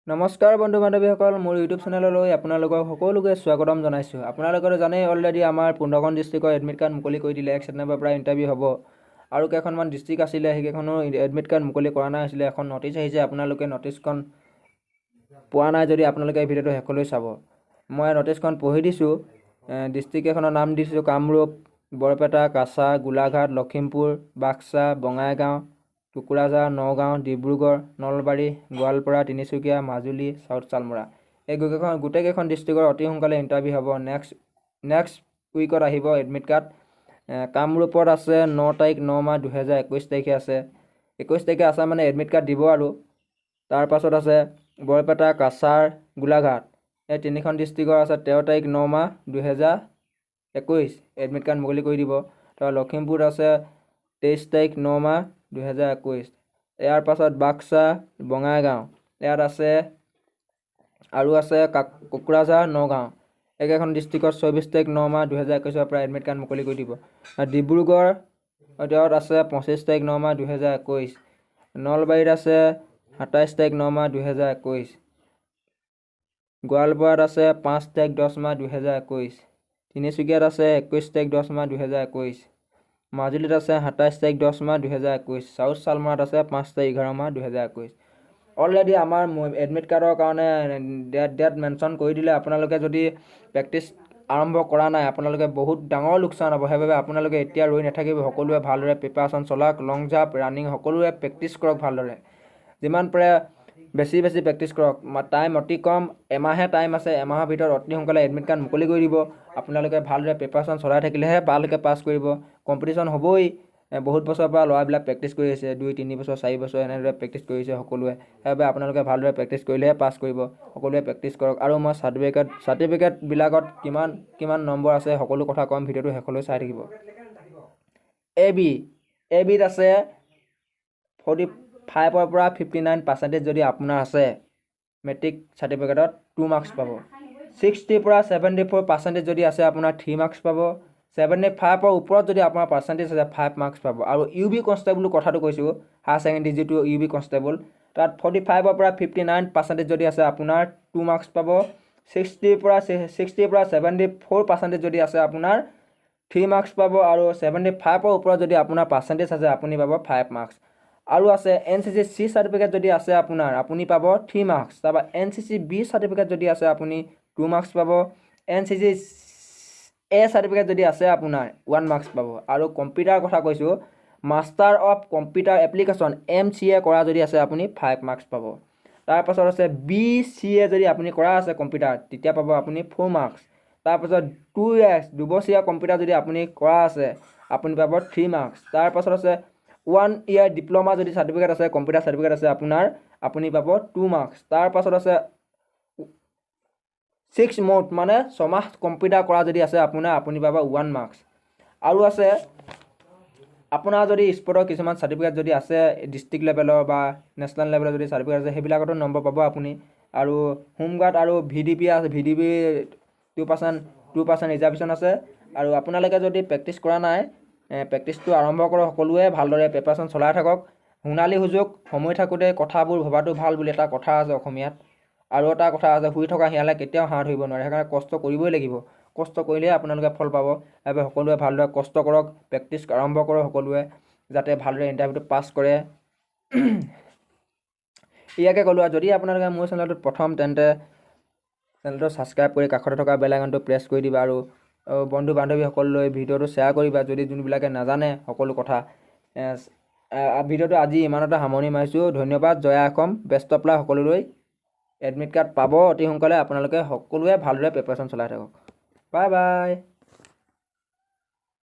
নমস্কাৰ বন্ধু বান্ধৱীসকল, মোৰ ইউটিউব চেনেললৈ আপোনালোকক সকলোকে স্বাগতম জনাইছোঁ। আপোনালোকে জানেই, অলৰেডি আমাৰ 15খন ডিষ্ট্ৰিক্টৰ এডমিট কাৰ্ড মুকলি কৰি দিলে। 1 ছেপ্টেম্বৰৰ পৰা ইণ্টাৰভিউ হ'ব। আৰু কেইখনমান ডিষ্ট্ৰিক্ট আছিলে, সেইকেইখনো এডমিট কাৰ্ড মুকলি কৰা নাই আছিলে। এখন নটিচ আহিছে। আপোনালোকে নটিচখন পোৱা নাই যদি আপোনালোকে এই ভিডিঅ'টো শেষলৈ চাব। মই নটিচখন পঢ়ি দিছোঁ। ডিষ্ট্ৰিক্ট কেইখনৰ নাম দিছোঁ: কামৰূপ, বৰপেটা, কাছাৰ, গোলাঘাট, লখিমপুৰ, বাক্সা, বঙাইগাঁও, কোকৰাঝাৰ, নগাঁও, ডিব্ৰুগড়, নলবাৰী, গোৱালপাৰা, তিনিচুকীয়া, মাজুলী, চাউথ শালমৰা। এই গোটেইকেইখন ডিষ্ট্ৰিক্টৰ অতি সোনকালে ইণ্টাৰভিউ হ'ব। নেক্সট নেক্সট উইকত আহিব এডমিট কাৰ্ড। কামৰূপত আছে 9 তাৰিখ 9 মাহ 2021 তাৰিখে আছে। 21 তাৰিখে আছে মানে এডমিট কাৰ্ড দিব। আৰু তাৰপাছত আছে বৰপেটা, কাছাৰ, গোলাঘাট, এই তিনিখন ডিষ্ট্ৰিক্টৰ আছে 13 তাৰিখ 9 মাহ 2021 এডমিট কাৰ্ড মুকলি কৰি দিব। তাৰপৰা লখিমপুৰত আছে 23 তাৰিখ 9 মাহ 2021। ইয়াৰ পাছত বাক্সা, বঙাইগাঁও ইয়াত আছে আৰু আছে কোকৰাঝাৰ, নগাঁও, একেখন ডিষ্ট্ৰিক্টত 24 তাৰিখ 9 মাহ 2021ৰ পৰা এডমিট কাৰ্ড মুকলি কৰি দিব। ডিব্ৰুগড় ইয়াত আছে 25 তাৰিখ 9 মাহ 2021। নলবাৰীত আছে 27 তাৰিখ 9 মাহ 2021। গোৱালপাৰাত আছে 5 তাৰিখ 10 মাহ 2021। তিনিচুকীয়াত আছে 21 তাৰিখ 10 মাহ 2021। মাজুলীত আছে 27 তাৰিখ 10 মাহ 2021। চাউথ শালমৰাত আছে 5 তাৰিখ 11 মাহ 2021। অলৰেডি আমাৰ এডমিট কাৰ্ডৰ কাৰণে ডেট ডেট মেনশ্যন কৰি দিলে। আপোনালোকে যদি প্ৰেক্টিছ আৰম্ভ কৰা নাই, আপোনালোকে বহুত ডাঙৰ লোকচান হ'ব। সেইবাবে আপোনালোকে এতিয়া ৰৈ নাথাকিব। সকলোৱে ভালদৰে প্ৰিপাৰেশ্যন চলাওক। লং জাম্প, ৰানিং সকলোৱে প্ৰেক্টিছ কৰক ভালদৰে। যিমান পাৰে বেছি বেছি প্ৰেক্টিছ কৰক। টাইম অতি কম, এমাহে টাইম আছে। এমাহৰ ভিতৰত অতি সোনকালে এডমিট কাৰ্ড মুকলি কৰি দিব। আপোনালোকে ভালদৰে প্ৰিপাৰেশ্যন চলাই থাকিলেহে ভালকৈ পাছ কৰিব। কম্পিটিশ্যন হ'বই। বহুত বছৰৰ পৰা ল'ৰাবিলাক প্ৰেক্টিছ কৰি আছে। 2-3 বছৰ, 4 বছৰ এনেদৰে প্ৰেক্টিছ কৰিছে সকলোৱে। সেইবাবে আপোনালোকে ভালদৰে প্ৰেক্টিছ কৰিলেহে পাছ কৰিব। সকলোৱে প্ৰেক্টিছ কৰক। আৰু মই চাৰ্টিফিকেটবিলাকত কিমান কিমান নম্বৰ আছে, সকলো কথা ক'ম। ভিডিঅ'টো শেষলৈ চাই থাকিব। এ বি, এ বিত আছে 45ৰ পৰা 59 পাৰ্চেণ্টেজ যদি আপোনাৰ আছে মেট্ৰিক চাৰ্টিফিকেটত, 2 মাৰ্কছ পাব। 60ৰ পৰা 74 পাৰ্চেণ্টেজ যদি আছে আপোনাৰ, 3 মাৰ্কছ পাব। 75ৰ ওপৰত যদি আপোনাৰ পাৰ্চেণ্টেজ আছে, 5 মাৰ্কছ পাব। আৰু ইউ বি কনষ্টেবলৰ কথাটো কৈছোঁ, হায়াৰ ছেকেণ্ডেৰী যিটো ইউ বি কনষ্টেবল, তাত 45ৰ পৰা 59 পাৰ্চেণ্টেজ যদি আছে আপোনাৰ, 2 মাৰ্কছ পাব। 60ৰ পৰা 74 পাৰ্চেণ্টেজ যদি আছে আপোনাৰ, 3 মাৰ্কছ পাব। আৰু 75ৰ ওপৰত যদি আপোনাৰ পাৰ্চেণ্টেজ আছে, আপুনি পাব 5 মাৰ্কছ। আৰু আছে এনচিচি চি চাৰ্টিফিকেট যদি আছে আপোনাৰ, আপুনি পাব 3 মাৰ্কছ। তাৰপৰা এনচিচি বি চাৰ্টিফিকেট যদি আছে, আপুনি 2 মাৰ্কছ পাব। এনচিচি এ চাৰ্টিফিকেট যদি আছে আপোনাৰ, 1 মাৰ্কছ পাব। আৰু কম্পিউটাৰৰ কথা কৈছোঁ, master of computer application, MCA কৰা যদি আছে, আপুনি 5 মাৰ্কছ পাব। তাৰপাছত আছে বিচিএ যদি আপুনি কৰা আছে কম্পিউটাৰ, তেতিয়া পাব আপুনি 4 মাৰ্কছ। তাৰপাছত 2 ইয়াৰ্ছ, দুবছৰীয়া কম্পিউটাৰ যদি আপুনি কৰা আছে, আপুনি পাব 3 মাৰ্কছ। তাৰপাছত আছে 1 ইয়াৰ ডিপ্ল'মা যদি চাৰ্টিফিকেট আছে, কম্পিউটাৰ চাৰ্টিফিকেট আছে আপোনাৰ, আপুনি পাব 2 মাৰ্কছ। তাৰপাছত আছে 6 মন্থ, মানে 6মাহ কম্পিউটাৰ কৰা যদি আছে আপোনাৰ, আপুনি পাব 1 মাৰ্কছ। আৰু আছে আপোনাৰ যদি স্পৰ্টৰ কিছুমান চাৰ্টিফিকেট যদি আছে, ডিষ্ট্ৰিক্ট লেভেলৰ বা নেশ্যনেল লেভেলৰ যদি চাৰ্টিফিকেট আছে, সেইবিলাকতো নম্বৰ পাব আপুনি। আৰু হোমগাৰ্ড আৰু ভিডিপি আছে। ভিডিপি 2% ৰিজাৰ্ভেশ্যন আছে। আৰু আপোনালোকে যদি প্ৰেক্টিছ কৰা নাই, প্ৰেক্টিছটো আৰম্ভ কৰক। সকলোৱে ভালদৰে প্ৰিপাৰেশ্যন চলাই থাকক। সোণালী সুযোগ, সময় থাকোঁতে কথাবোৰ ভবাটো ভাল বুলি এটা কথা আছে অসমীয়াত। আৰু এটা কথা আছে, শুই থকা শিয়ালে কেতিয়াও হাঁহ ধৰিব নোৱাৰে। সেইকাৰণে কষ্ট কৰিবই লাগিব। কষ্ট কৰিলেহে আপোনালোকে ফল পাব। সেইবাবে সকলোৱে ভালদৰে কষ্ট কৰক, প্ৰেক্টিছ আৰম্ভ কৰক সকলোৱে, যাতে ভালদৰে ইণ্টাৰভিউটো পাছ কৰে। ইয়াকে ক'লোঁ। আৰু যদি আপোনালোকে মোৰ চেনেলটোত প্ৰথম, তেন্তে চেনেলটো ছাবস্ক্ৰাইব কৰি কাষতে থকা বেল আইকনটো প্ৰেছ কৰি দিবা আৰু বন্ধু বান্ধৱীসকললৈ ভিডিঅ'টো শ্বেয়াৰ কৰিবা, যদি যোনবিলাকে নাজানে সকলো কথা। ভিডিঅ'টো আজি ইমানতে সামৰণি মাৰিছোঁ। ধন্যবাদ। জয় আই অসম। বেষ্ট অফ লাক সকলোলৈ। এডমিট কাৰ্ড পাব অতি সোনকালে। আপোনালোকে সকলোৱে ভালদৰে প্ৰিপাৰেশ্যন চলাই থাকক। Bye bye.